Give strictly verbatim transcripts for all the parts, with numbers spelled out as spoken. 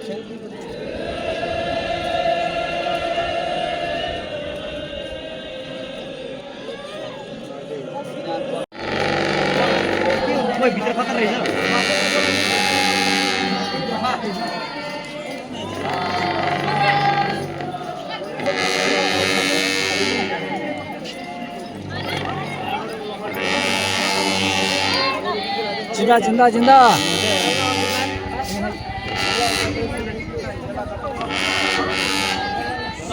སྦྱིན་བདག་སྦྱིན་བདག་སྦྱིན་བདག་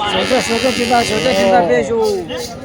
ཞོགས་ཇ་ཞོགས་ཇ་སྦྱིན་བདག་ཞོགས་ཇ་སྦྱིན་བདག་དཔེ་ཞུ།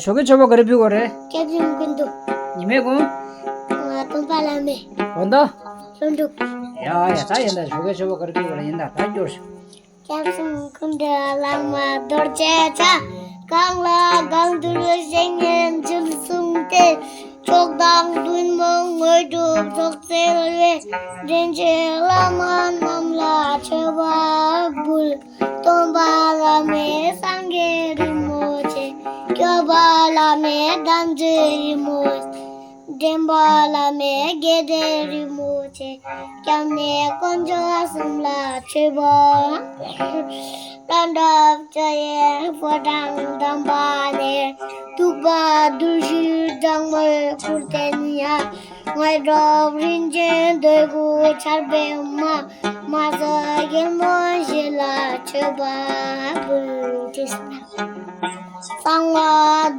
ཞོགས་ཀའི་མཆོད་པ་ག་རེ་ཕུལ་དགོས་རེད། སྐྱབས་མགོན་ཀུན་འདུས། ཉི་མའི་གུང་། སྟོན་པ་བླ་མའི། དགོན་བདག་ལྷུན་གྲུབ། ཡ་ཡ། ད་ཡིན་ད། ཞོགས་ཀའི་མཆོད་པ་ག་རེ་ཕུལ་དགོས་རེད། ཡིན་ད། ད་སྐྱོར་ཞོག་སྐྱབས་གསུམ་ཀུན་འདུས་བླ་མ་རྡོ་རྗེ་འཆང་། གང་ལ་གང་འདུལ་བཤེས་གཉེན་འཇིགས་གསུམ་སྟེ། མཆོག་དང་ཐུན་མོང་དངོས་གྲུབ་ཐོབ་བརྩེ་བའི། རིན་ཆེན་བླ་མ་རྣམས་ལ་མཆོད་པ་ཕུལ། སྟོན་པ་བླ་མའི་སངས་རྒྱས་རིན་པོ་ཆེ། སྐྱོབ་པ་བླ་མའི་དམ་ཚིག་རིན་པོ་ཆེ། འདྲེན་པ་བླ་མའི་དགེ་འདུན་རིན་པོ་ཆེ། སྐྱབས་གནས་དཀོན་མཆོག་གསུམ་ལ་མཆོད་པ། ལྷ་འདྲེ་སྤྱན་རས་ཕོ་བྲང་དམ་པ་ནས། ཐུབ་པ་རྡོ་རྗེ་འགྲེང་བུ་སྐུར་བསྟན་ཡང་། དངོས་གྲུབ་རིན་ཆེན་འདོད་དགུའི་ཆར་འབེབས་མ། མ་བསད་རྒྱལ་མོ་བཞི་ལ་མཆོད་པ་ཕུལ། གསང་བ་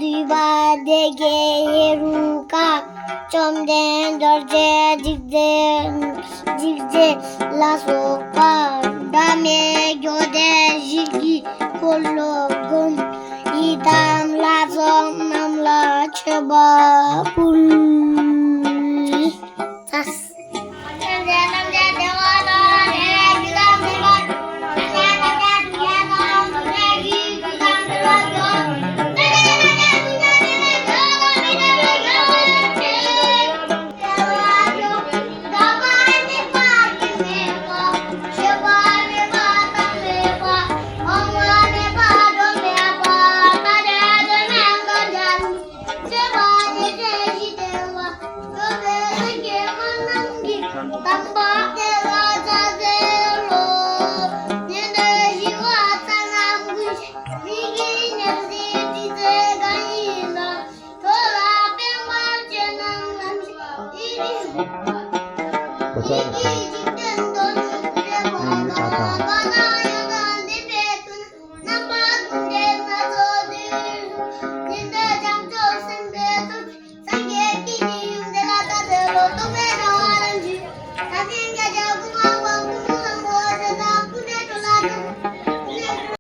འདུས་པ་སྡེ་བརྒྱད་ཧེ་རུ་ཀ། བཅོམ་ལྡན་རྡོ་རྗེ་འཇིགས་བྱེད་འཇིགས་བྱེད་ལ་སོགས་པ། འབྲལ་མེད་གྱུར་ཏེ་ཞི་བའི་འཁོར་ལོ་བསྒོམ། ཡི་དམ་ལྷ་ཚོགས་རྣམས་ལ་མཆོད་པ་ཕུལ།